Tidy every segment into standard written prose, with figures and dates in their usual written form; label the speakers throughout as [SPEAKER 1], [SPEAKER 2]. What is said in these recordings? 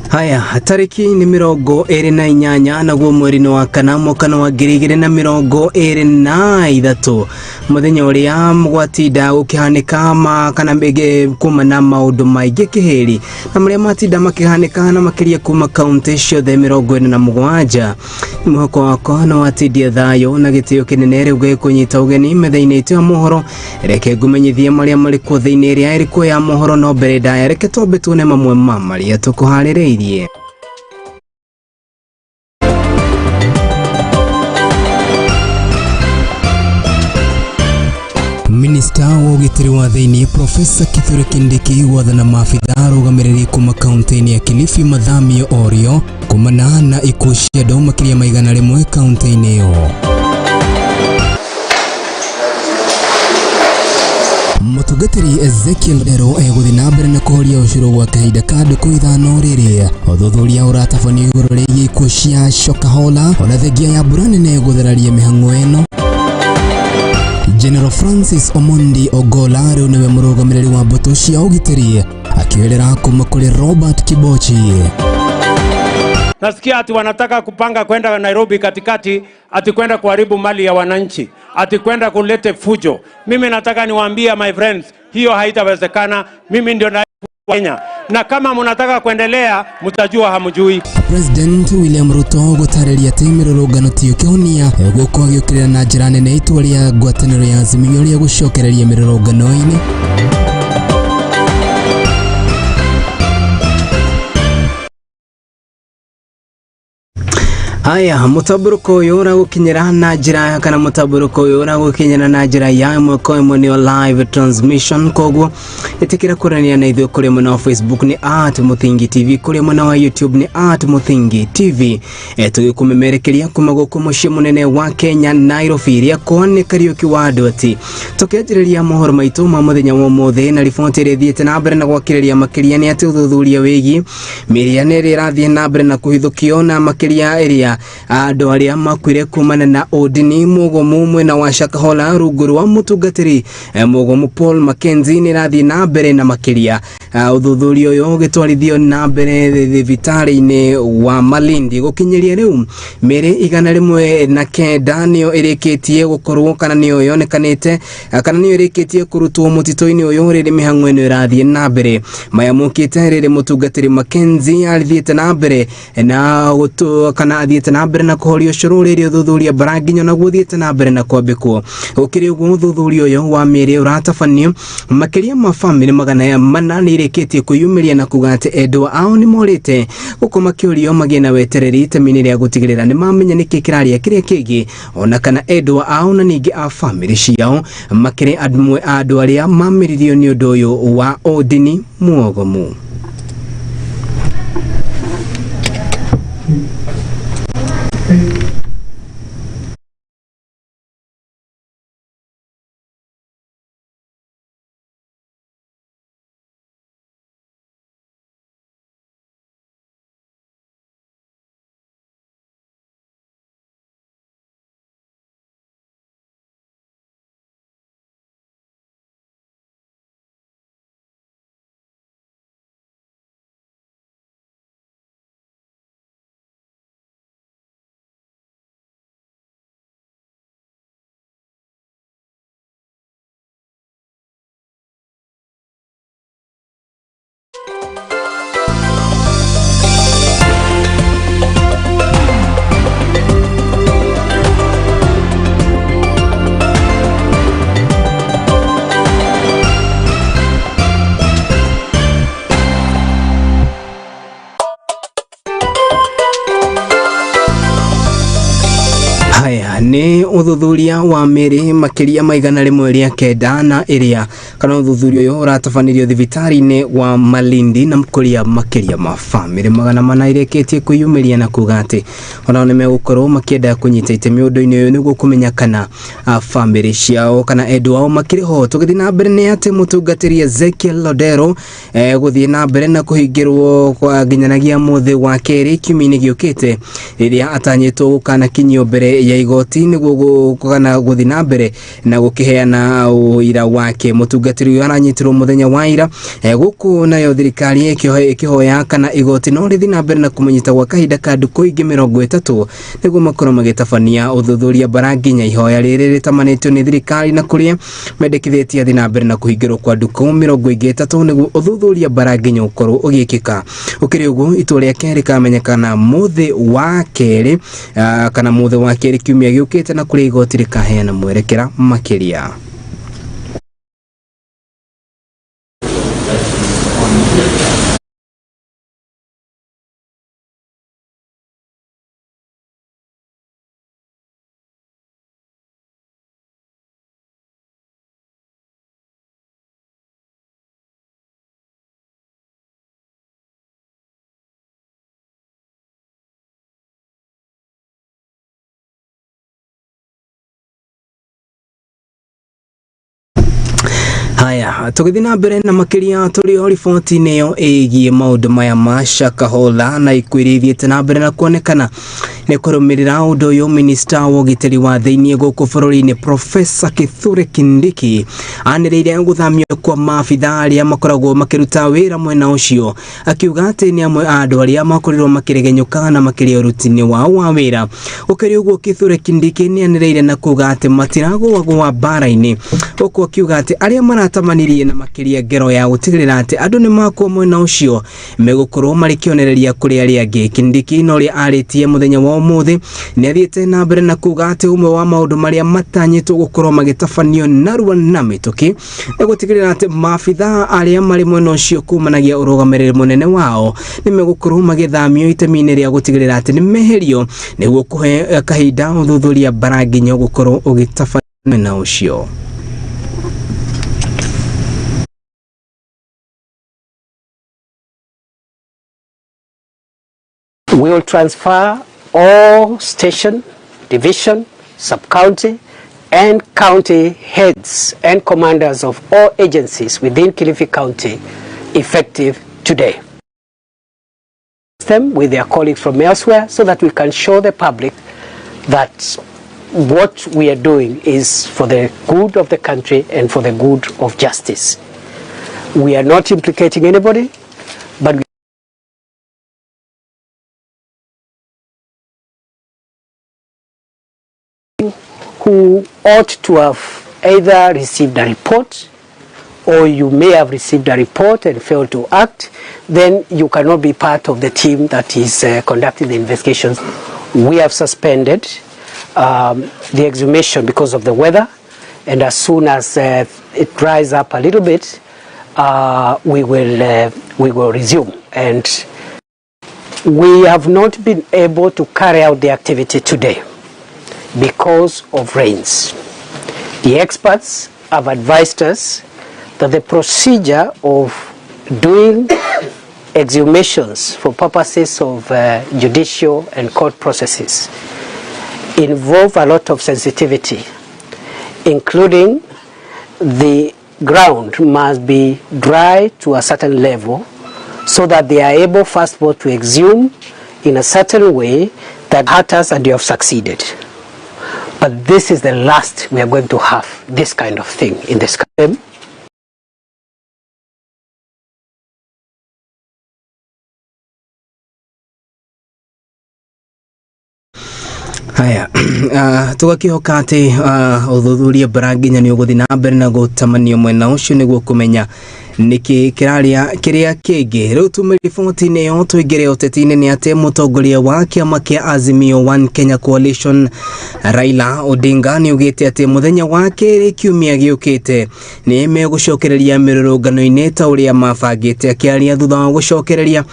[SPEAKER 1] Haya, tarĩki nĩ 28 naguo mweri nĩ wa kana mwaka wa 2023, mũthenya ũrĩa gwatinda gũkĩhanĩka ma kana kuma na maũndũ maingĩ kĩhĩri na marĩa matinda makĩhanĩka na makĩria kuma kaunti ciothe 47. Mwĩhoko wakwa nĩ watindia thayũ na gĩtĩo kĩnene. Rĩu gĩkũnyita ũgeni metha-inĩ itũ ya mohoro, reke ngũmenyithie marĩa marĩ kuo thĩinĩ ĩrĩa ĩrĩ kuo ya mohoro. No mbere ndaya, reke twambe tuone mamwe ma marĩa tũkũharĩrĩirie. Minista wa ũgitĩri wa thĩinĩ Profesa Kithure Kindiki gwathana maabitha arũgamĩrĩri kuma kaunti-inĩ ya Kilifi mathamio orio kumana na ikuũ cia andũ makĩria ma 100 kaunti-inĩ ĩyo. Mũtungatĩri Ezekiel Ero egũthiĩ na mbere na kũhoria ũcũrũ gwa kahinda ka ndukũ 5 rĩrĩ ũthuthuria ũratabanio igũrũ rĩgiĩ ikuũ cia Shakahola, ona thengia ya mbura nene gũthararia mĩhang'o ĩno. General Francis Omondi Ogola rĩu nĩwe mũrũgamĩrĩri wa mbũtũ cia ũgitĩri, akĩoerera kuma kũrĩ Robert Kibochi.
[SPEAKER 2] Nasikia ati wanataka kupanga kwenda Nairobi katikati, ati kwenda kuharibu mali ya wananchi, ati kwenda kulete fujo. Mimi nataka niwaambie, my friends, hiyo haitawezekana. Mimi ndio na Kenya, na kama mnataka kuendelea, mtajua hamjui.
[SPEAKER 1] President William Ruto gũtarĩria atĩ mĩrũrũngano tiyo kĩhonia, gũkũ agĩũkĩrĩra na njĩra nene itua rĩa ngwatanĩro ya Azimio rĩa gũcokereria mĩrũrũngano-inĩ. Haya, mũtambũrũko ũyũ ũragũkinyĩra na njĩra kana mũtambũrũko ũyũ ũragũkinyĩra na njĩra ya ĩmwe kwa ĩmwe, nĩyo live transmission. Koguo ĩtĩkĩra kũrania na ithuĩ kũrĩa mwena wa Facebook nĩ @MuthingiTV, kũrĩa mwena wa YouTube nĩ @MuthingiTV. Tũgĩkũmemerekeria kuma gũkũ mũciĩ mũnene wa Kenya, Nairobi. Rĩakwa nĩ Kariũki wa Ndwati. Tũkĩanjĩrĩria mohoro maitũ ma mũthenya wa ũmũthĩ na riboti ĩrĩa ĩthiĩte na mbere na gwakĩrĩria makĩria nĩ atĩ ũthuthuria wĩgiĩ mĩrĩa nĩ ĩrĩa ĩrathiĩ na mbere na kũhithũkio na makĩria ĩrĩa andũ arĩa makuire kumana na ũndini mũgomu mwena wa Shakahola rungu rwa mũtungatĩri mũgomu Paul Mackenzie nĩ ĩrathiĩ na mbere na makĩria ũthuthuria ũyũ ũgĩtwarithio na mbere thibitarĩ-inĩ wa Malindi. Gũkinyĩria rĩu mĩrĩ 109 nĩyo ĩrĩkĩtie gũkorwo kana nĩyo yonekanĩte kana nĩyo ĩrĩkĩtie kũrutwo mũtitũ-inĩ ũyũ rĩrĩ mĩhang'o ĩno ĩrathiĩ na mbere. Maya mokĩte rĩrĩ mũtungatĩri Mackenzie athiĩte na mbere na gũtu kana athiĩte na mbere na kũhoria ũcũrũ rĩrĩ ũthuthuria mbaranginyo naguo ũthiĩte na mbere na kwambĩkwo. Gũkĩrĩ ũguo, ũthuthuria ũyũ wa mĩrĩ ũratabanio makĩria ma bamĩrĩ 400 nĩ irĩkĩtie kwĩyumĩria na kuga atĩ endwa ao nĩ morĩte, gũkũ makĩũrio magĩe na wetereri itemi-inĩ rĩa gũtigĩrĩra nĩ mamenya nĩkĩ kĩrarĩa kĩrĩa kĩngĩ, ona kana endwa ao na ningĩ a bamĩrĩ ciao makĩrĩ amwe a andũ arĩa mamĩririo nĩ ũndũ ũyũ wa ũndini muogomu. Haya, nĩ ũthuthuria wa mĩrĩ makĩria ma 109 na ĩrĩa kana ũthuthuria ũyũ ũratabanirio thibitarĩ-inĩ wa Malindi na kũrĩa makĩria ma bamĩrĩ 400 irĩkĩtie kwĩyumĩria na kuga atĩ onao nĩ megũkorwo makĩenda kũnyita itemi ũndũ-inĩ ũyũ nĩguo kũmenya kana bamĩrĩ ciao kana endwa ao makĩrĩ ho. Tũgĩthiĩ na mbere nĩ atĩ mũtungatĩri Ezekiel Lodero gũthiĩ na mbere na kũhingĩrwo kwa nginyanagia mũthĩ wa kerĩ kiumia-inĩ gĩũkĩte rĩrĩa atanyĩtwo gũkanakinyio mbere ya igoti. igoti nĩguo kana gũthiĩ na mbere na gũkĩheana ũira wake. Mũtungatĩri ũyũ aranyitirwo mũthenya wa ira gũkũ nayo thirikari ĩkĩhoya kana igoti no rĩthiĩ na mbere na kũmũnyita gwa kahinda ka ndukũ ingĩ 30 nĩguo makorwo magĩtabania ũthuthuria bara nginya ihoya rĩrĩ rĩtamanĩtio nĩ thirikari na kũrĩa mendekithĩtie athiĩ na mbere na kũhingĩrwo kwa ndukũ 30 nĩguo ũthuthuria bara nginya ũkorwo ũgĩkĩka. Ũkĩrĩ ũguo itua rĩake rĩkamenyekana mũthĩ wa kerĩ kana mũthĩ wa kerĩ kiumia gĩũkĩte na kũrĩa igoti rĩkaheana mwerekera makĩria. Haya, tũgĩthiĩ na mbere na makĩria tũrĩ o riboti-inĩ ĩyo ĩgiĩ maũndũ maya ma Shakahola na ikuũ iria ithiĩte na mbere na kuonekana. Nĩ kũrũmĩrĩra ũndũ ũyũ, minista wa ũgitĩri wa thĩinĩ gũkũ bũrũri-inĩ Professor Kithure Kindiki anĩrĩire gũthamio kwa maabitha arĩa makoragwo makĩruta wĩra mwena ũcio, akiuga atĩ nĩ amwe a andũ arĩa makorirwo makĩregenyũka na makĩrĩa ũruti-inĩ wao wa wĩra. Gũkĩrĩ ũguo, Kithure Kindiki nĩ anĩrĩire na kuga atĩ matiragũagũa mbara-inĩ, gũkũ akiuga atĩ arĩa maratamanirie na makĩria ngero ya gũtigĩrĩra atĩ andũ nĩ makua mwena ũcio megũkorwo marĩ kĩonereria kũrĩ arĩa angĩ. Kindiki na ũrĩa arĩtie mũthenya wa ũmũthĩ nĩ athiĩte na mbere na kuga atĩ ũmwe wa maũndũ marĩa matanyĩtwo gũkorwo magĩtabanio narua na mĩtũkĩ nĩ gũtigĩrĩra atĩ maabitha arĩa marĩ mwena ũcio kumanagia ũrũgamĩrĩri mũnene wao nĩ megũkorwo magĩthamio itemi-inĩ rĩa gũtigĩrĩra atĩ nĩ meherio nĩguo kũhe kahinda ũthuthuria bara nginya gũkorwo ũgĩtabanio mwena ũcio.
[SPEAKER 3] We will transfer all station, division, sub-county, and county heads and commanders of all agencies within Kilifi County effective today. Them with their colleagues from elsewhere so that we can show the public that what we are doing is for the good of the country and for the good of justice. We are not implicating anybody, but who ought to have either received a report or you may have received a report and failed to act, then you cannot be part of the team that is conducting the investigations. We have suspended the exhumation because of the weather, and as soon as it dries up a little bit, we will resume. And we have not been able to carry out the activity today because of rains. The experts have advised us that the procedure of doing exhumations for purposes of judicial and court processes involve a lot of sensitivity, including the ground must be dry to a certain level so that they are able first of all to exhume in a certain way that hurt us, and you have succeeded. But this is the last we are going to have this kind of thing in this country.
[SPEAKER 1] Haya, tũgakĩhoka atĩ ũthuthuria bara nginya nĩ ũgũthiĩ na mbere na gũtamanio mwena ũcio nĩguo kũmenya nĩkĩ kĩrarĩa kĩrĩa kĩngĩ. Rĩu tume riboti-inĩ ĩyo tũingĩre ũteti-inĩ nĩ atĩ mũtongoria wa kĩama kĩa Azimio One Kenya Coalition Raila Odinga nĩ augĩte atĩ mũthenya wa kerĩ kiumia gĩũkĩte nĩ megũcokereria mĩrũrũngano-inĩ ta ũrĩa mabangĩte. Akĩaria thutha wa gũcokereria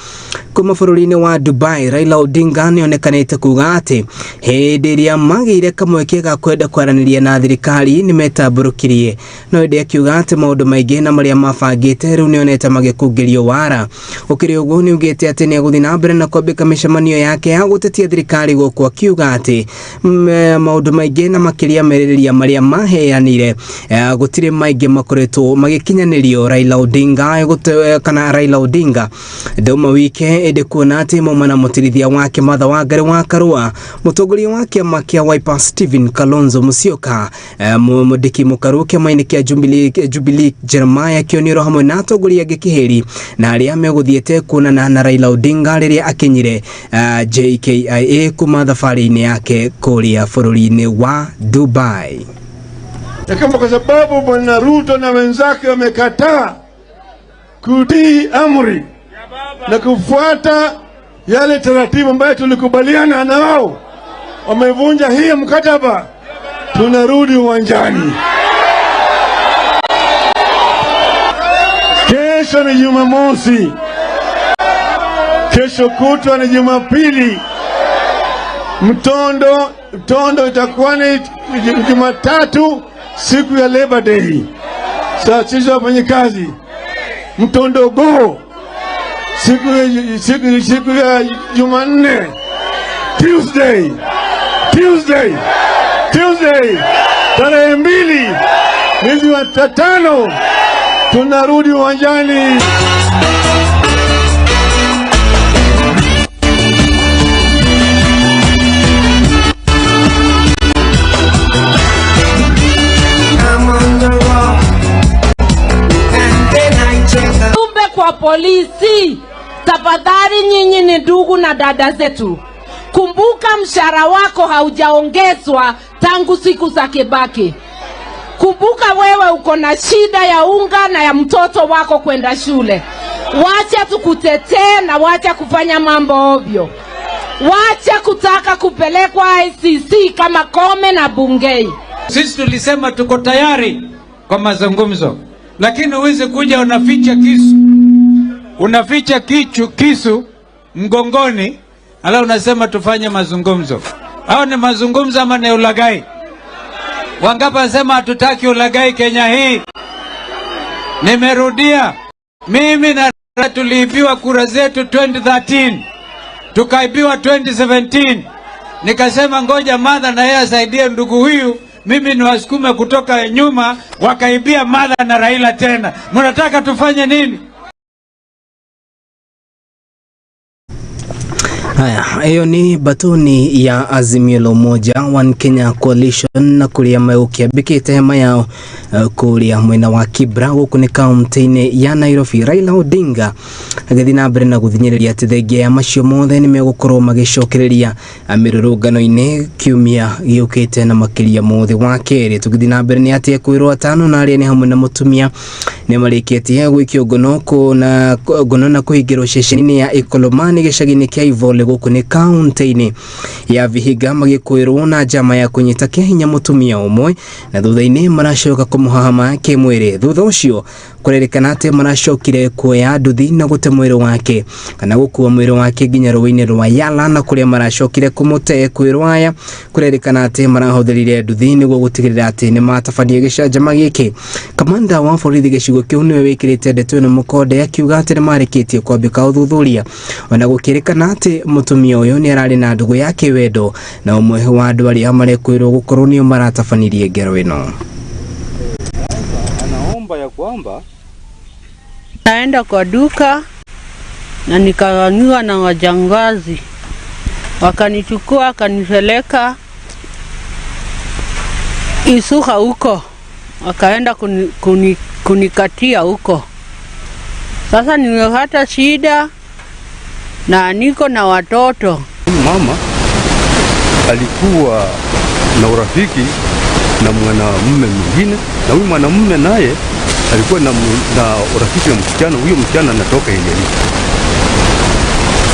[SPEAKER 1] kuma bũrũri-inĩ wa Dubai, Raila Odinga nĩ onekanĩte kuga atĩ hĩndĩ ĩrĩa magĩire kamweke ga kwenda kwaranĩria na thirikari nĩ metambũrũkirie, no ĩndĩ akiuga atĩ maũndũ maingĩ na marĩa mabangĩte Augĩte rĩu nĩonete magĩkungĩrio wara. Ũkĩrĩ ũguo nĩaugĩte atĩ nĩegũthiĩ na mbere na kwambĩka mĩcemanio yake ya gũtetia thirikari gũkũ, akiuga atĩ maũndũ maingĩ na makĩria merĩrĩria marĩa maheanire gũtirĩ maingĩ makoretwo magĩkinyanĩrio. Raila Odinga kana Raila Odinga ndauma wike ĩndĩ kuona atĩ mauma na mũtirithia wake Martha Wangari wa Karua, mũtongoria wa kĩama kĩa Wiper Stephen Kalonzo Musyoka, Mũndĩki Mũkaru kĩama-inĩ kĩa Jubilee Jeremiah Kĩonioro hamwe na atongoria angĩ kĩhĩri na arĩa megũthiĩte kuonana na Raila Odinga rĩrĩa akinyire JKIA kuma thabarĩ-inĩ yake kũrĩa bũrũri-inĩ wa Dubai.
[SPEAKER 4] Na kama kwa sababu Bwana Ruto na wenzake wamekataa kutii amri na kufuata yale taratibu ambayo tulikubaliana na wao, wamevunja hii mkataba, tunarudi uwanjani. Kesho ni Jumamosi, kesho kutwa ni Jumapili, mtondo itakuwa ni Jumatatu, siku ya Labor Day, saa sisi wafanyikazi. Mtondo go siku ya Jumanne, Tuesday tarehe 2 mwezi wa 5 tunarudi uwanjani.
[SPEAKER 5] Kwa polisi, tafadhali, nyinyi ni ndugu na dada zetu. Kumbuka mshahara wako haujaongezwa tangu siku za Kibaki. Kumbuka wewe uko na shida ya unga na ya mtoto wako kwenda shule. Wacha tukutetee na wacha kufanya mambo ovyo. Wacha kutaka kupelekwa ICC kama Kome na Bungei.
[SPEAKER 6] Sisi tulisema tuko tayari kwa mazungumzo, lakini huwezi kuja unaficha kisu. Unaficha kisu mgongoni, alafu unasema tufanye mazungumzo. Hao ni mazungumzo ama ni ulaghai? Wangapi wanasema hatutaki ulaghai Kenya hii? Nimerudia, mimi na tuliibiwa kura zetu 2013, tukaibiwa 2017. Nikasema ngoja Martha na yeye asaidie ndugu huyu, mimi niwasukume kutoka nyuma, wakaibia Martha na Raila tena. Mnataka tufanye nini?
[SPEAKER 1] Haya, hiyo ni batuni ya Azimio la Umoja One Kenya Coalition na kuria megũkĩambĩkĩte hema yao kũrĩa mwena wa Kibra gũkũ nĩ kaunti-inĩ ya Nairobi. Raila Odinga agĩthiĩ na mbere na gũthinyĩrĩria atĩ thengia ya macio mothe nĩ megũkorwo magĩcokereria mĩrũrũngano-inĩ kiumia gĩũkĩte na makĩria mothe wa kerĩ. Tũgĩthiĩ na mbere nĩ atĩ ekwĩrwo atano na arĩa nĩ hamwe na mũtumia nĩ marĩkĩtie gwĩkio ngono na kũhingĩrwo ceceni-inĩ ya Ikolomani gĩcagi-inĩ kĩa Ivole gũkũ nĩ kaunti-inĩ ya Vihiga, magĩkwĩrwo na njama ya kũnyita kĩa hinya mũtumia ũmwe na thutha-inĩ maracoka kũmũhahama kĩmwĩrĩ. Thutha ũcio kũrerĩkana atĩ maracokire kuoya nduthi na gũte mwĩrĩ wake kana gũkua mwĩrĩ wake nginya rũĩ-inĩ rwa Yala na kũrĩa maracokire kũmũte. Kwĩrwo aya kũrerĩkana atĩ marahũthĩrire nduthi nĩguo gũtigĩrĩra atĩ nĩmatabania gĩcanjama gĩkĩ. Kamanda wa borithi gĩcigo kĩu nĩwe wĩkĩrĩte ndeto ĩno mũkonde, akiuga atĩ nĩmarĩkĩtie kwambĩka ũthuthuria ona gũkĩrĩkana atĩ mũtumia ũyũ nĩ ararĩ na ndũgũ ya kĩwendo na ũmwe wa andũ arĩa marekwĩrwo gũkorwo nĩo maratabanirie ngero ĩno.
[SPEAKER 7] Anaomba ya kwamba
[SPEAKER 8] naenda kwa duka na nikavamiwa na wajangazi, wakanichukua wakanipeleka Isuka huko, wakaenda kunikatia huko. Sasa nimepata shida na niko na watoto.
[SPEAKER 7] Mama alikuwa na urafiki na mwanamume mwingine, na huyu mwanamume naye alikuwa na urafiki na msichana. Huyo msichana anatoka Elgeyo.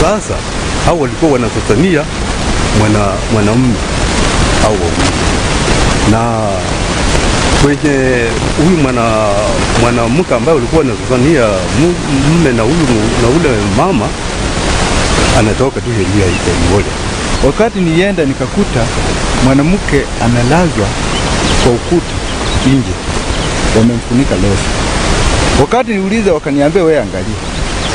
[SPEAKER 7] Sasa hao walikuwa wanasosania mwanamume au wawili, na kwenye huyu mwanamke ambaye alikuwa anasosania mume na huyu na ule mama anatoka tu Elgeyo.
[SPEAKER 9] Wakati nienda nikakuta mwanamke amelazwa kwa ukuta nje, wamemfunika leso. Wakati niuliza, wakaniambia wewe angalia,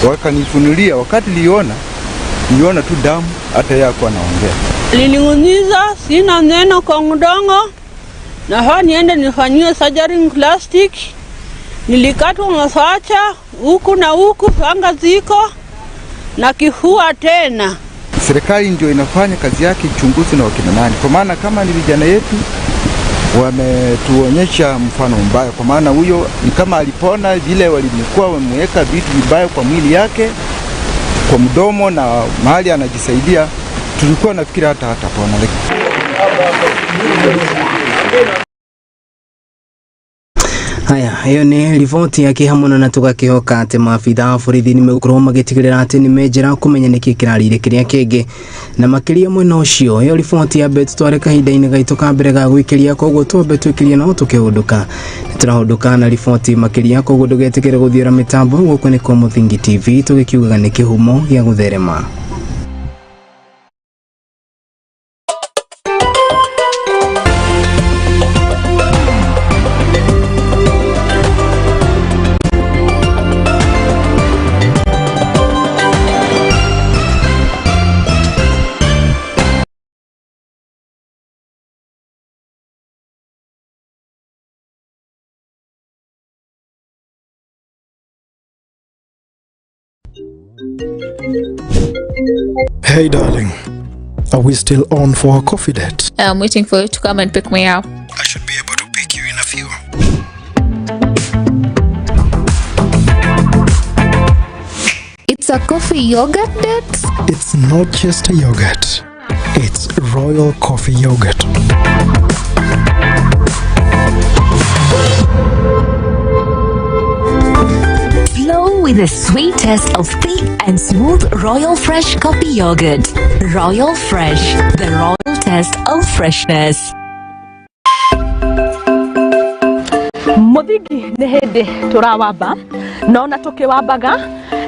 [SPEAKER 9] wakanifunulia. Wakati niliona tu damu, hata yeye hakuwa anaongea.
[SPEAKER 8] Liliniumiza, sina neno kwa mdomo. Nafaa niende nifanyiwe surgery plastic. Nilikatwa mapacha huku na huku, panga ziko na kifua tena.
[SPEAKER 9] Serikali ndio inafanya kazi yake, ichunguzi na wakina nani, kwa maana kama ni vijana yetu wametuonyesha mfano mbaya, kwa maana huyo ni kama alipona vile walimkuwa wameweka vitu vibaya kwa mwili yake, kwa mdomo na mahali anajisaidia, tulikuwa nafikiri hata hatapona.
[SPEAKER 1] Haya, ĩyo nĩ riboti ya kĩeha mũno na tũgakĩhoka atĩ maabitha a borithi nĩ megũkorwo magĩtigĩrĩra atĩ nĩ menjera kũmenya nĩkĩ kĩrarĩire kĩrĩa kĩngĩ, na makĩria mwena ũcio. Ĩyo riboti ya mbere tũtware kahinda-inĩ gaitũ ka mbere ga gwĩkĩria, koguo twambe twĩkĩrie no tũkĩhũndũka nĩ tũrahũndũka na riboti makĩria, koguo ndũgetĩkĩre gũthiũra mĩtambo. Gũkũ nĩ kwa Mũthingi TV, tũgĩkiugaga nĩ kĩhumo gĩa gũtherema.
[SPEAKER 10] Hey darling, are we still on for a coffee date?
[SPEAKER 11] I'm waiting for you to come and pick me up.
[SPEAKER 10] I should be able to pick you in a few.
[SPEAKER 11] It's a coffee yogurt date?
[SPEAKER 10] It's not just a yogurt. It's Royal Coffee Yogurt.
[SPEAKER 12] Flow with the sweet taste of thick and smooth Royal Fresh Coffee Yogurt. Royal Fresh, the royal taste of freshness.
[SPEAKER 13] Mũthingi nĩ hĩndĩ tũrawamba, no ona tũkĩwambaga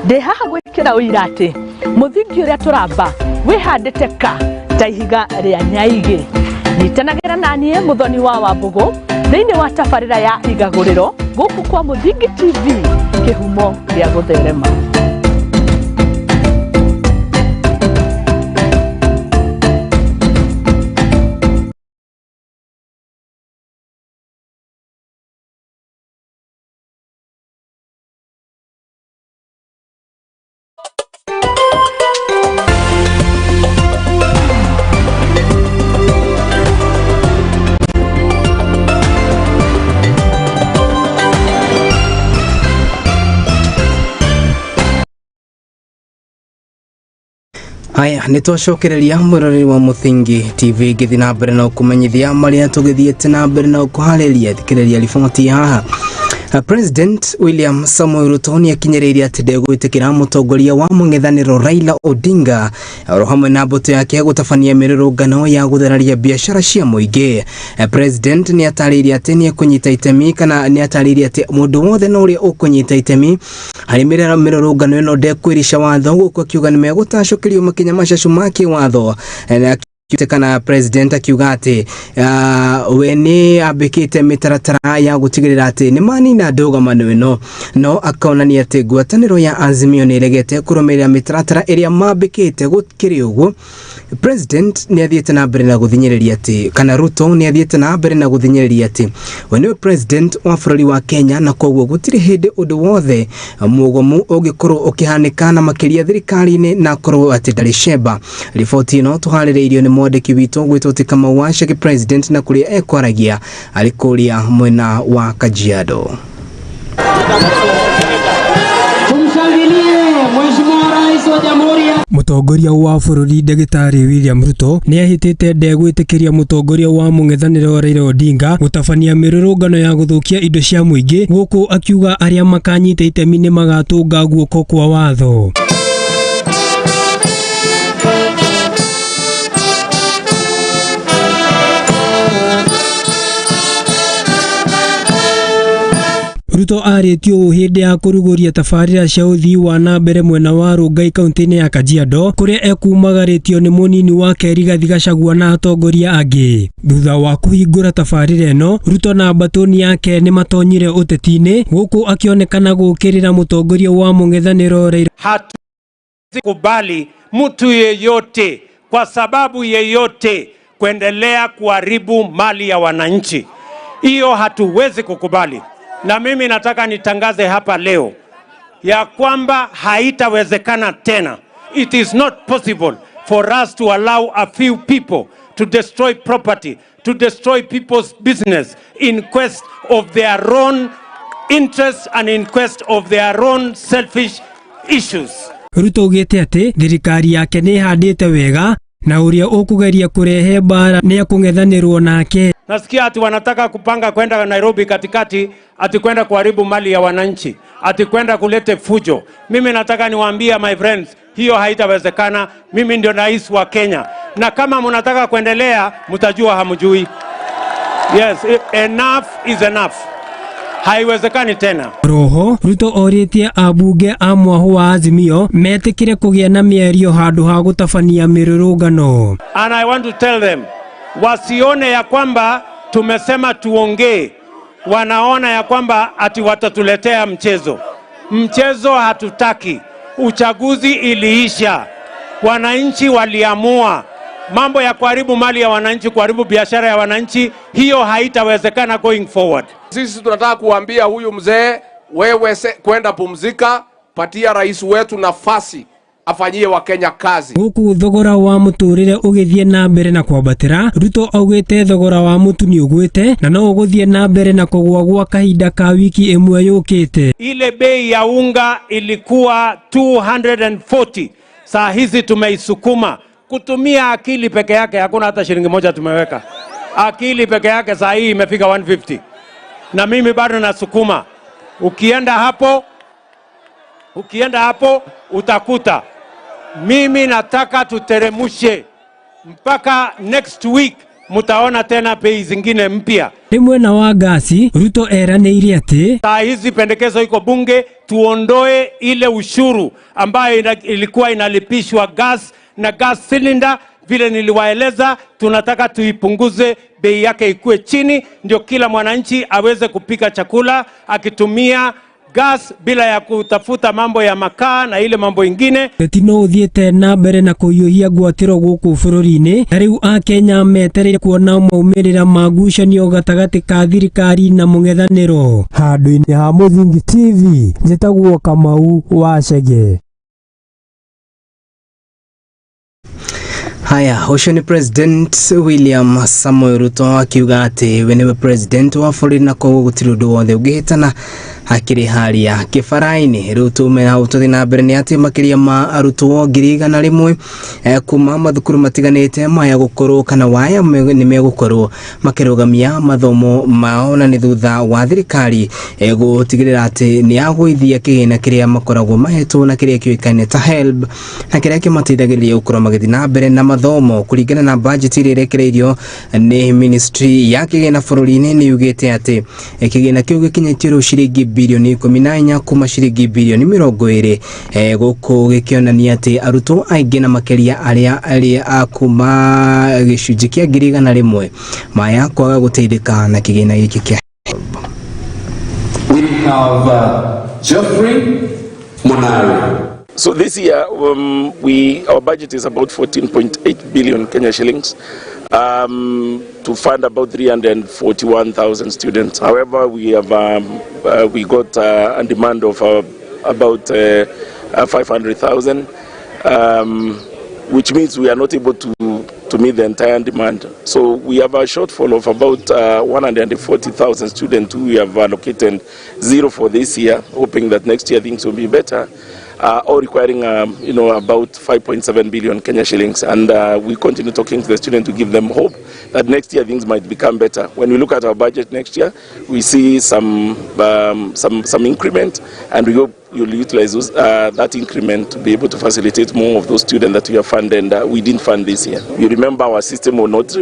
[SPEAKER 13] ndĩ haha gwĩkĩra ũira atĩ mũthingi ũrĩa tũramba wĩhandĩte ka ta ihiga rĩa nyaigĩ. Nyitanagĩra naniĩ Mũthoni wa Wambũgũ thĩinĩ wa tabarĩra ya Igagũrĩro gũkũ kwa Mũthingi TV, kĩhumo gĩa gũtherema.
[SPEAKER 1] Haya, nĩ twacokereria mwĩroreri wa Mũthingi TV ngĩthiĩ na mbere na ũkũmenyithia marĩa tũgĩthiĩte na mbere na ũkũharĩria. Thikĩrĩria riboti haha. President William Samoei Ruto nĩ akinyĩrĩirie atĩ ndegwĩtĩkĩra mũtongoria wa mũng'ethanĩro Raila Odinga oro hamwe na mbũtũ yake gũtabania mĩrũrũngano ya gũthararia biacara cia mũingĩ. President nĩ atarĩirie atĩ nĩ ekũnyita itemi, kana nĩ atarĩirie atĩ mũndũ wothe na ũrĩa ũkũnyita itemi harĩ mĩrũrũngano ĩno ndekwĩrica watho, gũkũ akiuga nĩ megũtacũkĩrio makinya macacu ma kĩwatho. Na kana president akiuga atĩ we nĩ ambĩkĩte mĩtaratara ya gũtigĩrĩra atĩ nĩ manina ndũgamano ĩno, no akonania atĩ ngwatanĩro ya Azimio nĩ ĩregete kũrũmĩrĩra mĩtaratara ĩrĩa mambĩkĩte. Gũkĩrĩ ũguo, president nĩ athiĩte na mbere na gũthinyĩrĩria atĩ, kana Ruto nĩ athiĩte na mbere na gũthinyĩrĩria atĩ we nĩwe president wa bũrũri wa Kenya, na koguo gũtirĩ hĩndĩ ũndũ wothe mũgomu ũngĩkorwo ũkĩhanĩka na makĩria thirikari-inĩ na akorwo atĩ ndarĩ cemba. Riboti ĩno tũharĩrĩirio nĩ mwandĩki witũ gwĩtwo ti Kamau wa Shaggy President, na kũrĩa ekwaragia arĩ kũrĩa mwena wa Kajiado.
[SPEAKER 14] Tumshangilie Mheshimiwa Rais wa Jamhuri ya
[SPEAKER 15] Mũtongoria wa bũrũri Ndagĩtarĩ William Ruto nĩ ehĩtĩte ndegwĩtĩkĩria mũtongoria wa mũng'ethanĩro Raila Odinga gũtabania mĩrũrũngano ya gũthũkia indo cia mũingĩ, gũkũ akiuga arĩa makanyita itemi nĩ magatũnga guoko kwa watho. Ruto Ruto arĩtie ũũ hĩndĩ ya kũrugũria tabarĩra cia ũthii wa na mbere mwena wa Rongai kaunti-inĩ ya Kajiado kũrĩa ekumagarĩtio nĩ mũnini wake Rigathi Gachagua na atongoria angĩ. Thutha wa kũhingũra tabarĩra ĩno, Ruto na mbatũni yake nĩ matonyire ũteti-inĩ gũkũ akĩonekana gũũkĩrĩra mũtongoria wa mũng'ethanĩro Raila.
[SPEAKER 2] Hatuwezi kubali mtu yeyote kwa sababu yeyote kuendelea kuharibu mali ya wananchi. Hiyo hatuwezi kukubali, na mimi nataka nitangaze hapa leo ya kwamba haitawezekana tena. It is not possible for us to allow a few people to destroy property, to destroy people's business in quest of their own interests and in quest of their own selfish issues.
[SPEAKER 15] Ruto augĩte atĩ thirikari yake nĩ ĩhandĩte wega na ũrĩa ũkũgeria kũrehe mbara nĩ ekũng'ethanĩrwo nake.
[SPEAKER 2] Nasikia ati wanataka kupanga kwenda Nairobi katikati, ati kwenda kuharibu mali ya wananchi, ati kwenda kulete fujo. Mimi nataka niwaambie my friends, hiyo haitawezekana. Mimi ndio rais wa Kenya, na kama mnataka kuendelea, mtajua hamjui. Yes, enough is enough. Haiwezekani tena.
[SPEAKER 15] Roho Ruto orĩtie ambunge a mwahũ wa Azimio metĩkĩre kũgĩa na mĩario handũ ha gũtabania mĩrũrũngano.
[SPEAKER 2] And I want to tell them wasione ya kwamba tumesema tuongee, wanaona ya kwamba ati watatuletea mchezo. Mchezo hatutaki. Uchaguzi iliisha, wananchi waliamua. Mambo ya kuharibu mali ya wananchi, kuharibu biashara ya wananchi, hiyo haitawezekana going forward.
[SPEAKER 16] Sisi tunataka kuambia huyu mzee, wewe kwenda pumzika, patia rais wetu nafasi afanyie Wakenya kazi.
[SPEAKER 15] Gũkũ thogora wa mũtũrĩre ũgĩthiĩ na mbere na kwambatĩra, Ruto augĩte thogora wa mũtu nĩ ũgwĩte na no ũgũthiĩ na mbere na kũgũa gwa kahinda ka wiki ĩmwe yũkĩte.
[SPEAKER 2] Ile bei ya unga ilikuwa 240, saa hizi tumeisukuma kutumia akili peke yake, hakuna hata shilingi moja tumeweka. Akili peke yake saa hii imefika 150, na mimi bado nasukuma. Ukienda hapo utakuta mimi nataka tuteremushe mpaka next week, mutaona tena bei zingine mpya.
[SPEAKER 15] Nĩ mwena wa ngasi, Ruto eranĩire atĩ
[SPEAKER 2] Saa hizi pendekezo iko bunge, tuondoe ile ushuru ambayo ilikuwa inalipishwa gas na gas cylinder. Vile niliwaeleza, tunataka tuipunguze bei yake ikue chini, ndio kila mwananchi aweze kupika chakula akitumia gas bila ya kutafuta mambo ya makaa na ile mambo ingine.
[SPEAKER 15] Ũteti no ũthiĩte na mbere na kũhiũhia ngwatĩro gũkũ bũrũri-inĩ na rĩu akenya metereire kuona maumĩrĩra ma ngucanio gatagatĩ ka thirikari na mũng'ethanĩro. Handũ-inĩ ha Mũthingi TV, njĩtagwo Kamau wa Chege.
[SPEAKER 1] Haya, ũcio nĩ President William Samoei Ruto akiuga atĩ we nĩwe president wa bũrũri na koguo gũtirĩ ũndũ wothe ũngĩhĩtana hakĩrĩ harĩa kĩbara-inĩ. Rĩu tume hau tũthiĩ na mbere nĩ atĩ makĩria ma arutwo 100,000 kuma mathukuru matiganĩte maya gũkorwo kana waya nĩ megũkorwo makĩrũgamia mathomo mao na nĩ thutha wa thirikari gũtigĩrĩra atĩ nĩ yagũithia kĩgĩna kĩrĩa makoragwo mahetwo na kĩrĩa kĩũĩkaine ta HELB na kĩrĩa kĩmateithagĩrĩria gũkorwo magĩthiĩ na mbere na mathomo kũringana na budget ĩrĩa ĩrekereirio nĩ ministry ya kĩgĩna bũrũri-inĩ. Nĩ yugĩte atĩ kĩgĩna kĩu gĩkinyĩtie rĩu ciringi bilioni 14 kuma ciringi bilioni 20, gũkũ gĩkĩonania atĩ arutwo aingĩ na makĩria arĩa a kuma gĩcunjĩ kĩa 100,000 maya kwaga gũteithĩka na kĩgĩna gĩkĩ kĩa HELB.
[SPEAKER 17] We have Geoffrey Monari.
[SPEAKER 18] So this year, our budget is about 14.8 billion Kenya shillings to fund about 341,000 students. However, we have we got a demand of about 500,000, which means we are not able to meet the entire demand. So we have a shortfall of about 140,000 students who we have allocated zero for this year, hoping that next year things will be better. Or requiring about 5.7 billion Kenya shillings, and we continue talking to the students to give them hope that next year things might become better. When we look at our budget next year, we see some increment, and we hope You'll utilize those, that increment to be able to facilitate more of those students that we have funded and we didn't fund this year. You remember our system will not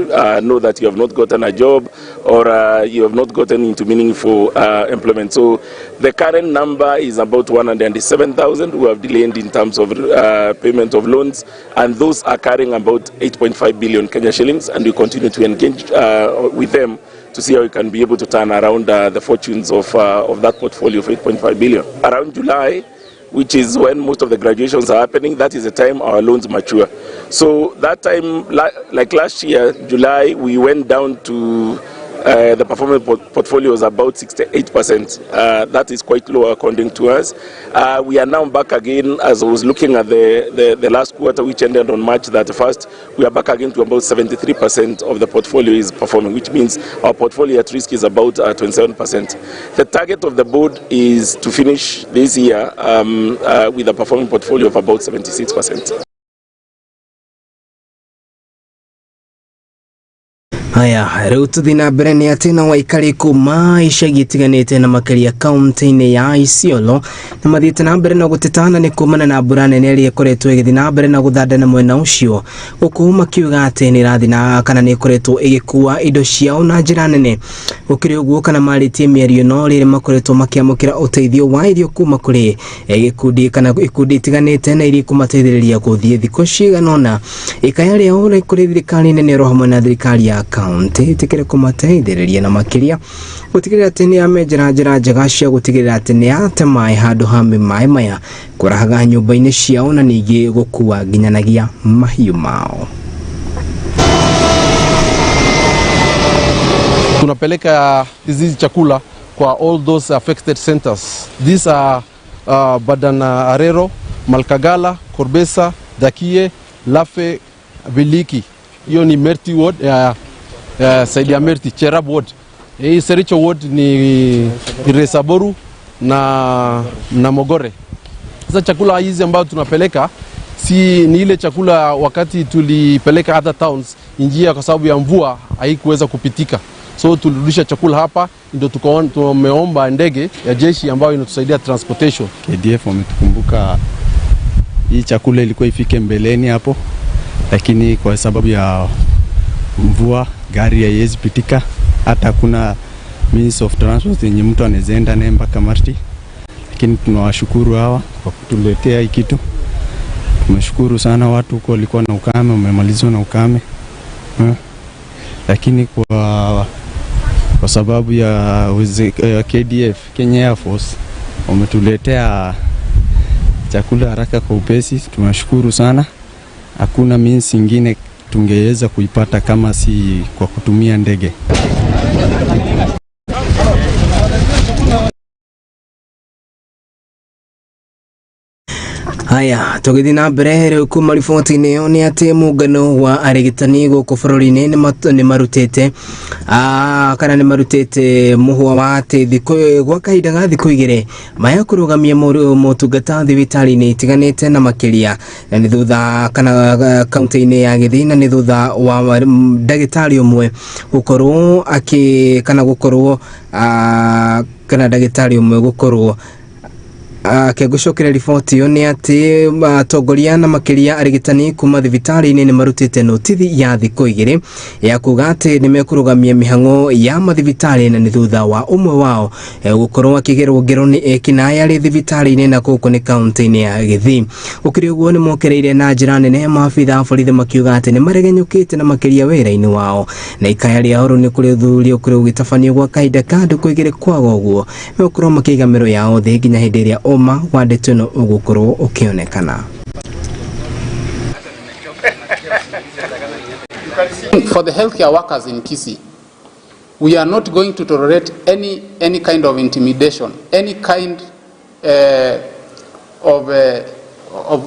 [SPEAKER 18] know that you have not gotten a job or you have not gotten into meaningful employment. So the current number is about 107,000 who have delayed in terms of payment of loans, and those are carrying about 8.5 billion Kenya shillings, and we continue to engage with them to see how we can be able to turn around the fortunes of that portfolio of 8.5 billion. Around July, which is when most of the graduations are happening, that is the time our loans mature. So that time, like last year, July, we went down to the performance portfolio was about 68%. That is quite low according to us. We are now back again, as I was looking at the last quarter, which ended on March 31st, we are back again to about 73% of the portfolio is performing, which means our portfolio at risk is about 27%. The target of the board is to finish this year with a performing portfolio of about 76%.
[SPEAKER 1] Haya, rĩu tũthiĩ na mbere nĩ atĩ no aikari kuma icagi itiganĩte na makĩria kaunti-inĩ ya Isiolo na mathiĩte na mbere na gũtetana nĩ kumana na mbura nene ĩrĩa ĩkoretwo ĩgĩthiĩ na mbere na gũthanda na mwena ũcio, gũkũ makiuga atĩ nĩ ĩrathiĩ na kana nĩ ĩkoretwo ĩgĩkua indo ciao na njĩra nene. Gũkĩrĩ ũguo kana marĩtie mĩario no rĩrĩ makoretwo makĩamũkĩra ũteithio wa irio kuma kũrĩ gĩkundi kana ikundi itiganĩte na iria ikũmateithĩrĩria gũthiĩ thikũ cigana ũna. Ikaya rĩao kũrĩ thirikari nene oro hamwe na thirikari ya kaunti itikire kumateithĩrĩria na makĩria gũtigĩrĩra atĩ nĩ amenjera njĩra njega cia gũtigĩrĩra atĩ nĩ ate maĩ handũ ha maĩ maya kũrahaga nyũmba-inĩ ciao na ningĩ gũkua nginyanagia mahiũ mao.
[SPEAKER 19] Tunapeleka hizi chakula kwa all those affected centers. These are Badana Arero, Malkagala, Korbesa, Dakie, Lafe, Biliki. Hiyo ni Merti ward, saidi ya Merti, Cherab ward. Hii Sericho ward ni Resaboru na Mogore. Sasa chakula hizi ambayo tunapeleka si ni ile chakula wakati tulipeleka other towns, njia kwa sababu ya mvua haikuweza kupitika. So tulirudisha chakula hapa, ndio tumeomba ndege ya jeshi ambayo inatusaidia transportation.
[SPEAKER 20] KDF wametukumbuka, hii chakula ilikuwa ifike mbeleni hapo, lakini kwa sababu ya mvua gari haiwezi pitika, hata kuna means of transport yenye mtu anaweza naye mpaka Marti. Lakini tunawashukuru hawa kwa kutuletea hii kitu. Tumeshukuru sana, watu huko walikuwa na ukame, wamemalizwa na ukame. Lakini kwa sababu ya KDF, Kenya Air Force, wametuletea chakula haraka kwa upesi. Tunashukuru sana. Hakuna means ingine tungeweza kuipata kama si kwa kutumia ndege.
[SPEAKER 1] Haya, tũgĩthiĩ na mbere rĩu kuma riboti-inĩ ĩyo nĩ atĩ mũngano wa arigitani gũkũ bũrũri-inĩ nĩ marutĩte kana nĩ marutĩte mũhwa wa atĩ thikũ gwa kahinda ga thikũ igĩrĩ maya kũrũgamia motungata thibitarĩ-inĩ itiganĩte na makĩria na nĩ thutha kana kaunti-inĩ ya Gĩthii na nĩ thutha wa ndagĩtarĩ ũmwe gũkorwo akĩ kana gũkorwo kana ndagĩtarĩ ũmwe gũkorwo akĩgucokera riboti ĩyo nĩ atĩ atongoria na makĩria arigitani kuma thibitarĩ-inĩ nĩ marutĩte notithi ya thikũ igĩrĩ ya kuga atĩ nĩ mekũrũgamia mĩhang'o ya mathibitarĩ na nĩ thutha wa ũmwe wao gũkorwo akĩgerwo ngero nĩ ekinaĩ arĩ thibitarĩ-inĩ na gũkũ nĩ kaunti-inĩ ya Gĩthii. Gũkĩrĩ ũguo nĩ mokereire na njĩra nene maabitha a borithi makiuga atĩ nĩ maregenyũkĩte na makĩria wĩra-inĩ wao na ikaya rĩao rĩu nĩ kũrĩ ũthuthuria ũkũrĩ ũgĩtabanio gwa kahinda ka ndukũ igĩrĩ kwaga ũguo megũkorwo makĩiga mĩro yao thĩ nginya hĩndĩ ĩrĩa ũma wa ndeto ĩno ũgũkorwo ũkĩonekana.
[SPEAKER 21] For the healthcare workers in Kisii, we are not going to tolerate any kind of intimidation, any kind of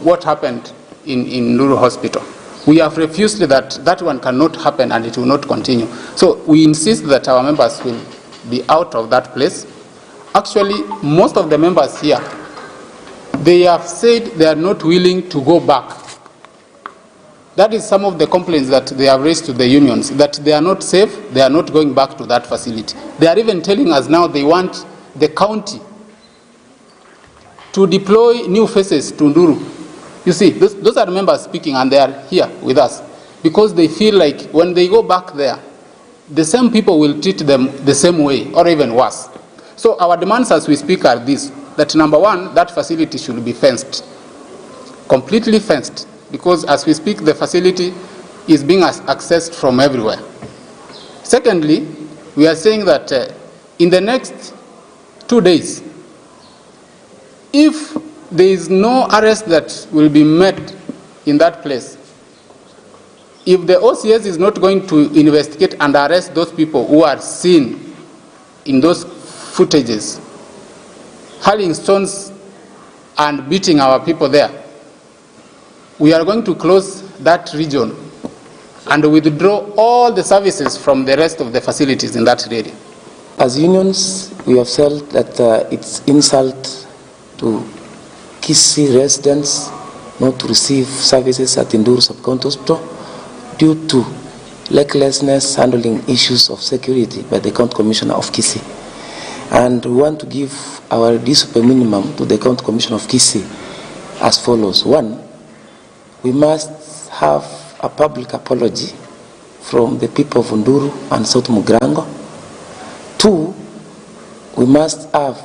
[SPEAKER 21] what happened in Nuru Hospital. We have refused that one cannot happen and it will not continue. So we insist that our members will be out of that place. Actually, most of the members here, they have said they are not willing to go back. That is some of the complaints that they have raised to the unions, that they are not safe, they are not going back to that facility. They are even telling us now they want the county to deploy new faces to Nduru. You see, those are members speaking, and they are here with us because they feel like when they go back there, the same people will treat them the same way or even worse. So our demands as we speak are this, that number one, that facility should be fenced, completely fenced, because as we speak, the facility is being accessed from everywhere. Secondly, we are saying that in the next 2 days, if there is no arrest that will be made in that place, if the OCS is not going to investigate and arrest those people who are seen in those footages, hurling stones and beating our people there, we are going to close that region and withdraw all the services from the rest of the facilities in that area.
[SPEAKER 3] As unions, we have felt that it's insult to Kisii residents not to receive services at Nduru Sub-County Hospital due to recklessness handling issues of security by the County Commissioner of Kisii. And we want to give our reducible minimum to the County Commissioner of Kisii as follows. One, we must have a public apology from the people of Nduru and South Mugirango. Two, we must have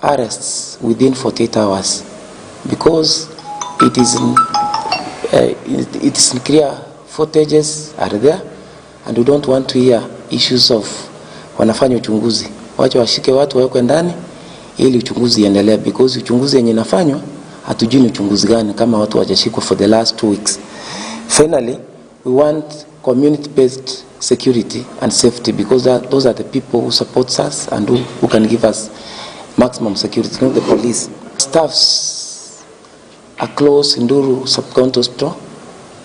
[SPEAKER 3] arrests within 48 hours because it is in clear footages are there, and we don't want to hear issues of wanafanya uchunguzi. Wacha washike watu wawekwe ndani ili uchunguzi iendelee, because uchunguzi yenye inafanywa hatujui ni uchunguzi gani kama watu hawajashikwa for the last 2 weeks. Finally, we want community-based security and safety, because those are the people who support us and who can give us maximum security, not the police. Staffs are close in Nduru Sub-County Hospital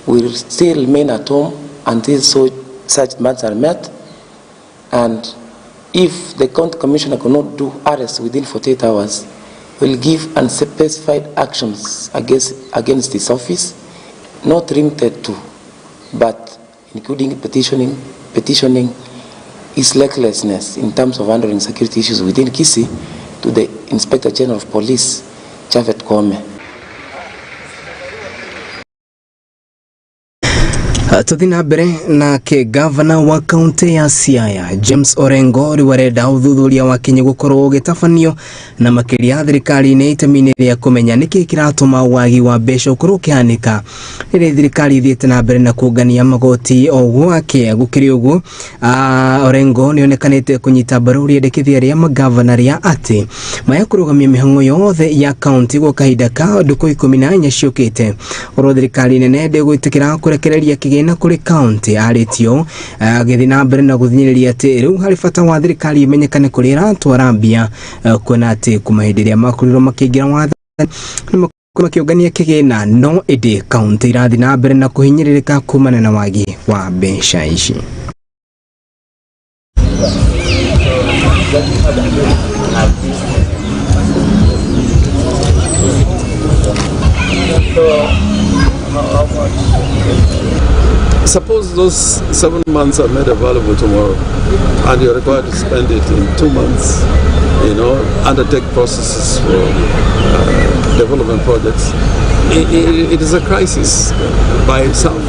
[SPEAKER 3] will still remain at home until such demands are met. And if the county commissioner cannot do arrest within 48 hours, will give unspecified actions against his office, not limited to, but including petitioning his recklessness in terms of handling security issues within Kisii to the Inspector General of Police, Japhet Koome.
[SPEAKER 1] Tuthi na mbere nake gavana wa kaunti ya Siaya James Orengo riu arenda uthuthuria wa kinyi gukorwo ugitabanio na makiria thirikari-ini itemi-ini ria kumenya niki kiratuma wagi wa mbeca ukorwo ukihanika riri thirikari ithiite na mbere na kungania magoti o gwake. Gukiri uguo, Orengo nionekanite kunyita mbaru riendekithia ria magavana ria ati maya kurugamia mihang'o yothe ya kaunti gwa kahinda ka nduku 14 ciukite oro thirikari nene ndigwitikira kurekereria kigina kuri kaunti aritio agithi na mbere na guthinyiriria ati riu hari bata wa thirikari imenyekane kuri iratwara mbia, kuona ati kuma hindi iria makorirwo makiingira wathani makiungania kigina no indi kaunti irathi na mbere na kuhinyiririka kumana na wagi wa mbeca ici.
[SPEAKER 22] Suppose those 7 months are made available tomorrow and you're required to spend it in 2 months, undertake processes for development projects. It is a crisis by itself.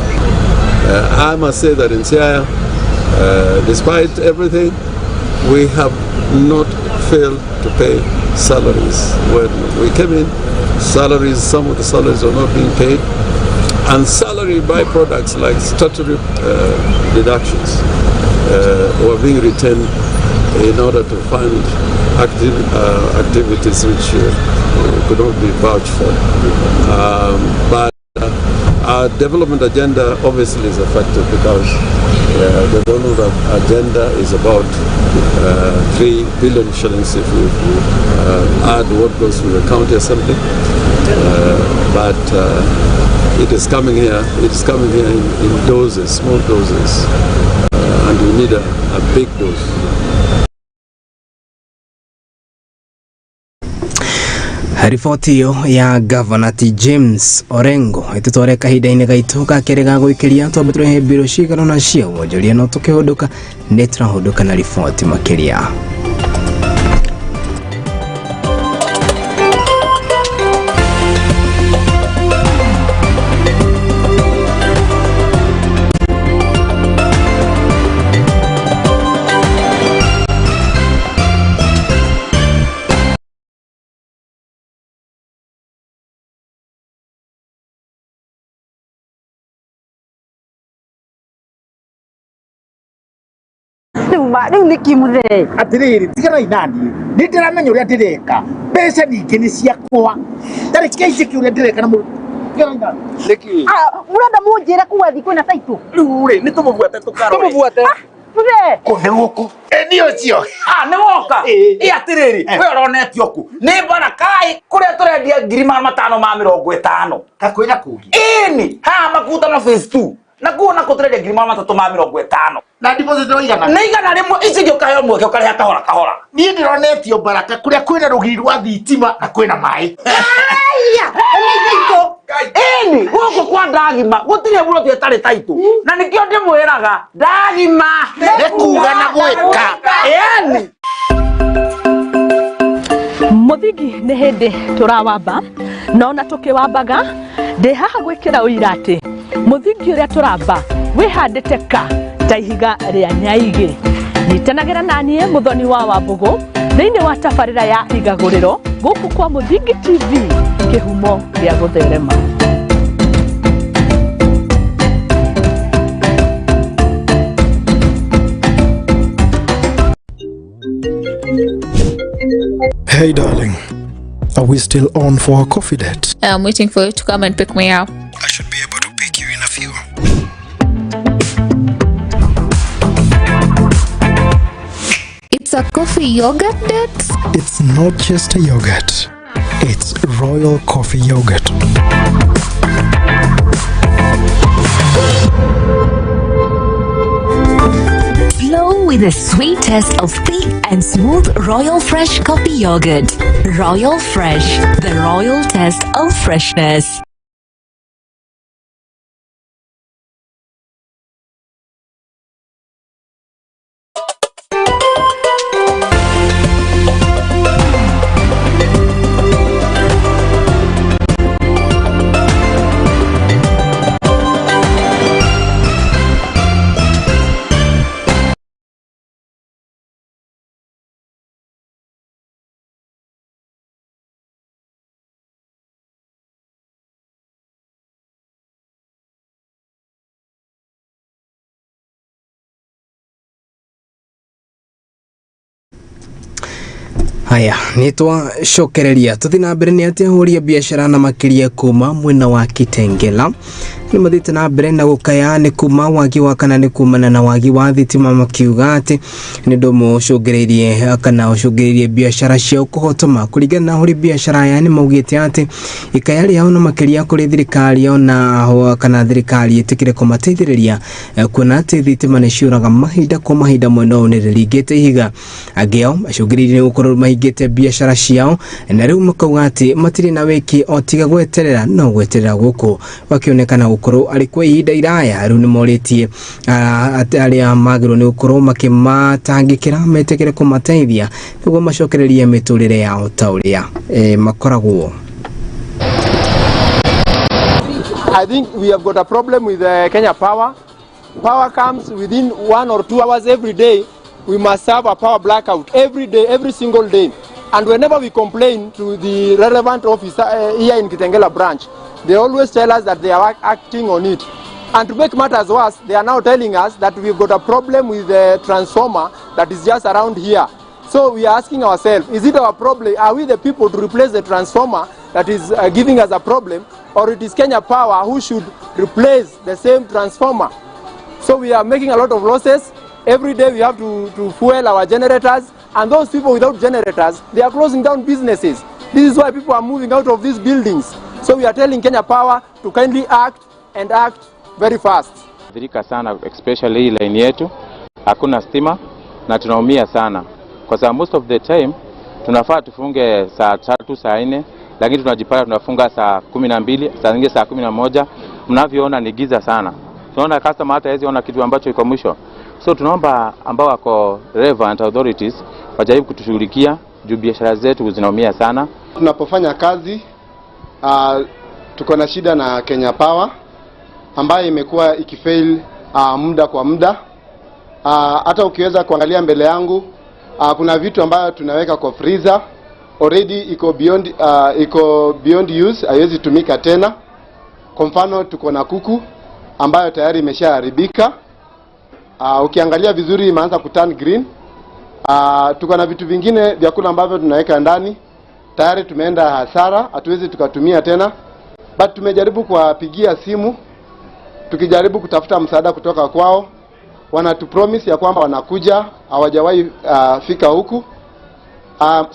[SPEAKER 22] I must say that in Siaya, despite everything, we have not failed to pay salaries. When we came in, some of the salaries were not being paid, and salary byproducts like statutory deductions were being retained in order to fund activities which could not be vouched for. But our development agenda obviously is affected because the development agenda is about 3 billion shillings if you add what goes to the county assembly. But it is coming here. It is coming here in doses, small doses, and we need a big dose.
[SPEAKER 1] Riboti iyo ya Governor T James Orengo itutware kahinda-inĩ gaitũ ga kerĩ ga gũikĩria twambe tũrehe mbiro cigana ũna cia wonjoria no tũkĩhũndũka nĩ tũrahũndũka na riboti makĩria.
[SPEAKER 4] Rĩu ma rĩu nĩkĩ mũthee?
[SPEAKER 5] Atĩrĩrĩ, tiganai naniĩ, nĩ ndĩramenya ũrĩa ndĩreka, mbeca ningĩ nĩ ciakwa, tareke njĩke ũrĩa ndĩreka na mũndũ. Tiganai naniĩ.
[SPEAKER 4] Nĩkĩ? Mũrenda mũnjĩre kuga thi kwĩna taitũ?
[SPEAKER 5] Rĩu rĩ, nĩ tũmũbuate tũkarore.
[SPEAKER 4] Tũmũbuate. Mũthee.
[SPEAKER 5] Kũ nĩ gũkũ? Ĩ nĩ ũcio.
[SPEAKER 23] Ah, nĩ woka. Ĩ atĩrĩrĩ, we ũronetio kũ? Nĩ Barakai kũrĩa tũrendia 550,000.
[SPEAKER 5] Kakwĩra kũngĩ.
[SPEAKER 23] Ĩni, haha Makutano phase 2. Na kuo nako tũrendia 350,000.
[SPEAKER 5] Na deposit no igana.
[SPEAKER 23] Nĩ 100, ici ingĩ ũkaheo mweke ũkarĩha kahora kahora.
[SPEAKER 5] Niĩ ndĩronetio Baraka kũrĩa kwĩna rũgiri rwa thitima na kwĩna maĩ.
[SPEAKER 23] Aya, nĩ taitũ. Ĩni, gũkũ kwa Ndagima gũtirĩ buroti ĩtarĩ taitũ. Na nĩkĩo ndĩmwĩraga Ndagima
[SPEAKER 5] Nĩ kuga na gwĩka.
[SPEAKER 23] Ĩni.
[SPEAKER 13] Mũthingi nĩ hĩndĩ tũrawamba na ona tũkĩwambaga ndĩ haha gwĩkĩra ũira atĩ mũthingi ũrĩa tũramba wĩhandĩte ka ta ihiga rĩa nyaigĩ. Nyitanagĩra naniĩ Mũthoni wa Wambũgũ thĩinĩ wa tabarĩra ya Igagũrĩro gũkũ kwa Mũthingi TV, kĩhumo gĩa gũtherema.
[SPEAKER 10] Hey darling, are we still on for a coffee date?
[SPEAKER 11] I'm waiting for you to come and pick me up.
[SPEAKER 10] I should be able to pick you in a few.
[SPEAKER 11] It's a coffee yogurt date?
[SPEAKER 10] It's not just a yogurt. It's Royal Coffee Yogurt.
[SPEAKER 12] Flow with the sweet taste of thick and smooth Royal Fresh Coffee Yogurt. Royal Fresh, the royal taste of freshness.
[SPEAKER 1] Haya, nĩ twacokereria tũthiĩ na mbere nĩ atĩ ahũri a biacara na makĩria kuma mwena wa Kitengela nĩ mathiĩte na mbere na gũkaya nĩ kuma wagi wa kana nĩ kumana na wagi wa thitima, makiuga atĩ nĩ ũndũ ũmwe ũcũngĩrĩirie kana ũcũngĩrĩirie biacara ciao kũhotoma. Kũringana na ahũri biacara aya nĩ maugĩte atĩ ikaya rĩao na makĩria kũrĩ thirikari ona kana thirikari ĩtĩkĩre kũmateithĩrĩria kuona atĩ thitima nĩ ciũraga mahinda kwa mahinda mwena ũyũ nĩ rĩringĩte ihiga. Angĩ ao macũngĩrĩirie nĩ gũkorwo mahingĩte biacara ciao na rĩu makauga atĩ matirĩ na wĩki o tiga gweterera, no gweterera gũkũ wakĩonekana gũkorwo arĩ kwa ihinda iraya. Rĩu nĩ morĩtie arĩa magĩrĩirwo nĩ gũkorwo makĩmatangĩkĩra metĩkĩre kũmateithia nĩguo macokererie mĩtũrĩre yao ta ũrĩa makoragwo.
[SPEAKER 24] I think we have got a problem with Kenya Power. Power comes within 1 or 2 hours every day. We must have a power blackout every day, every single day. And whenever we complain to the relevant officer here in Kitengela branch, they always tell us that they are acting on it. And to make matters worse, they are now telling us that we've got a problem with the transformer that is just around here. So we are asking ourselves, is it our problem? Are we the people to replace the transformer that is giving us a problem, or it is Kenya Power who should replace the same transformer? So we are making a lot of losses. Every day we have to fuel our generators, and those people without generators, they are closing down businesses. This is why people are moving out of these buildings. So we are telling Kenya Power to kindly act and act very fast.
[SPEAKER 25] Dhirika sana, especially hii line yetu, hakuna stima na tunaumia sana. Kwa sababu most of the time tunafaa tufunge saa 3, saa 4, lakini tunajipata tunafunga saa 12, saa nyingine saa 11. Mnavyoona ni giza sana. Tunaona customer hata hawezi ona kitu ambacho iko mwisho. So tunaomba ambao wako relevant authorities wajaribu kutushughulikia juu biashara zetu zinaumia sana.
[SPEAKER 26] Tunapofanya kazi tuko na shida na Kenya Power ambayo imekuwa ikifail muda kwa muda. Hata ukiweza kuangalia mbele yangu kuna vitu ambayo tunaweka kwa freezer already iko beyond use, haiwezi tumika tena. Kwa mfano tuko na kuku ambayo tayari imeshaharibika. Ukiangalia vizuri imeanza kuturn green. Tuko na vitu vingine vyakula ambavyo tunaweka ndani tayari tumeenda hasara, hatuwezi tukatumia tena, but tumejaribu kuwapigia simu tukijaribu kutafuta msaada kutoka kwao. Wanatupromise ya kwamba wanakuja, hawajawahi fika huku.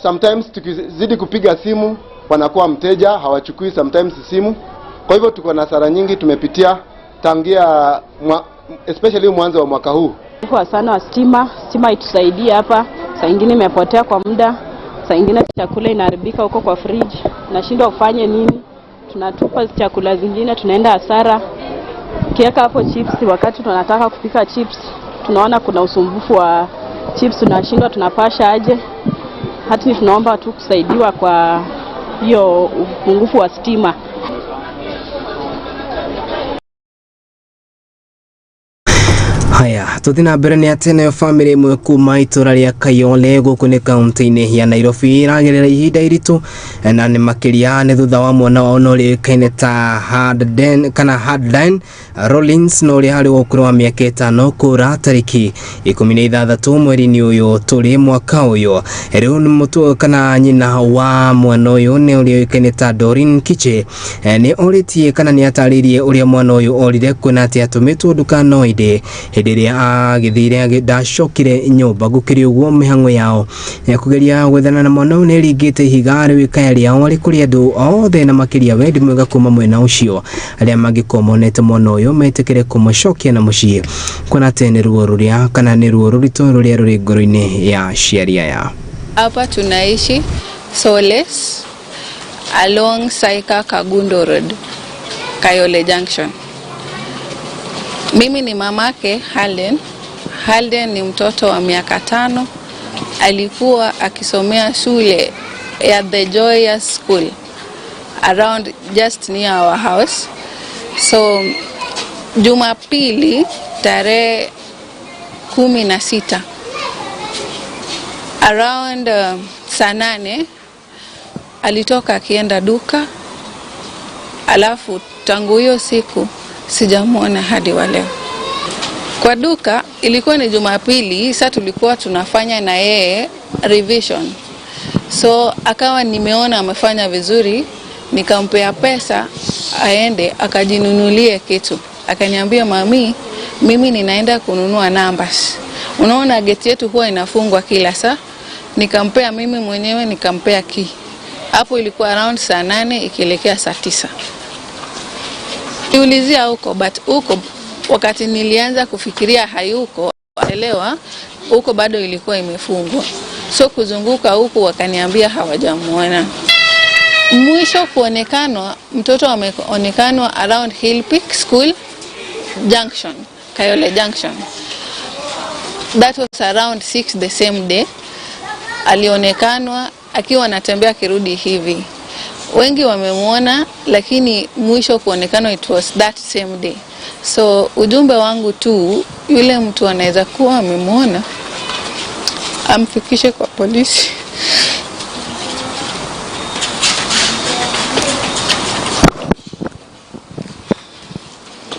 [SPEAKER 26] Sometimes tukizidi kupiga simu wanakuwa mteja, hawachukui sometimes simu. Kwa hivyo tuko na hasara nyingi tumepitia tangia especially mwanzo wa mwaka huu.
[SPEAKER 6] Kwa sana wa stima, stima itusaidie hapa. Saa ingine imepotea kwa muda, saa ingine chakula inaharibika huko kwa fridge, nashindwa ufanye nini, tunatupa chakula zingine, tunaenda hasara. Ukiweka hapo chips, wakati tunataka kupika chips, tunaona kuna usumbufu wa chips, tunashindwa tunapasha aje. Hata tunaomba tu kusaidiwa kwa hiyo upungufu wa stima.
[SPEAKER 1] Haya, tuthi na mbere nĩ atĩ nayo bamĩrĩ ĩmwe kuma itũra rĩa Kayole gũkũ nĩ kaunti-inĩ ya Nairobi iragerera ihinda iritũ na nĩ makĩria nĩ thutha wa mwana wao na ũrĩkaine ta Harden kana Hardline Rollins na ũrĩa arĩ wa ũkũrũ wa mĩaka 5 kũra tarĩki 16 mweri-inĩ ũyũ tũrĩ mwaka ũyũ. Rĩu nĩ mũtu kana nyina wa mwana ũyũ nĩ ũrĩa ũĩkaine ta Doreen Kiche nĩ orĩtie kana nĩ atarĩirie ũrĩa mwana ũyũ orire kuona atĩ atũmĩtwo nduka no ĩndĩ hĩndĩ ĩrĩa agĩthire ndacokire nyũmba. Gũkĩrĩ ũguo mĩhang'o yao ya kũgeria gwethana na mwana ũyũ nĩ ĩringĩte ihiga rĩu ikaya rĩao arĩ kũrĩ andũ othe na makĩria wendi mwega kuma mwena ũcio arĩa mangĩkorwo monete mwana ũyũ metĩkĩre kũmũcokia na mũciĩ kuona atĩ nĩ ruo rũrĩa kana nĩ ruo rũritũ rũrĩa rũrĩ ngoro-inĩ ya aciari aya.
[SPEAKER 7] Hapa tunaishi Soles along Saika Kagundo Road, Kayole Junction. Mimi ni mamake Halden. Halden ni mtoto wa miaka 5. Alikuwa akisomea shule ya The Joyous School around just near our house. So Jumapili tarehe 16 around saa 8 alitoka akienda duka, alafu tangu hiyo siku sijamuona hadi wa leo. Kwa duka ilikuwa ni Jumapili, sasa tulikuwa tunafanya na yeye revision. So akawa nimeona amefanya vizuri, nikampea pesa aende akajinunulie kitu. Akaniambia, mami, mimi ninaenda kununua numbers. Unaona geti yetu huwa inafungwa kila saa. Nikampea mimi mwenyewe, nikampea key. Hapo ilikuwa around saa 8 ikielekea saa 9. Niulizia huko, but huko wakati nilianza kufikiria hayuko, elewa huko bado ilikuwa imefungwa. So kuzunguka huku wakaniambia hawajamuona. Mwisho kuonekanwa, mtoto ameonekanwa around Hill Peak School Junction, Kayole Junction. That was around 6 the same day. Alionekanwa akiwa anatembea kirudi hivi. Wengi wamemuona, lakini mwisho kuonekana it was that same day. So ujumbe wangu tu, yule mtu anaweza kuwa amemuona amfikishe kwa polisi.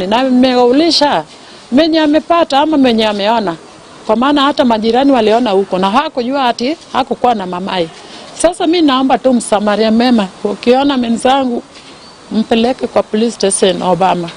[SPEAKER 8] Na nimeulisha menye amepata ama menye ameona, kwa maana hata majirani waliona huko na hakujua ati hakukuwa na mamai. Sasa mi naomba tu msamaria mema, ukiona mwenzangu mpeleke kwa police station Obama.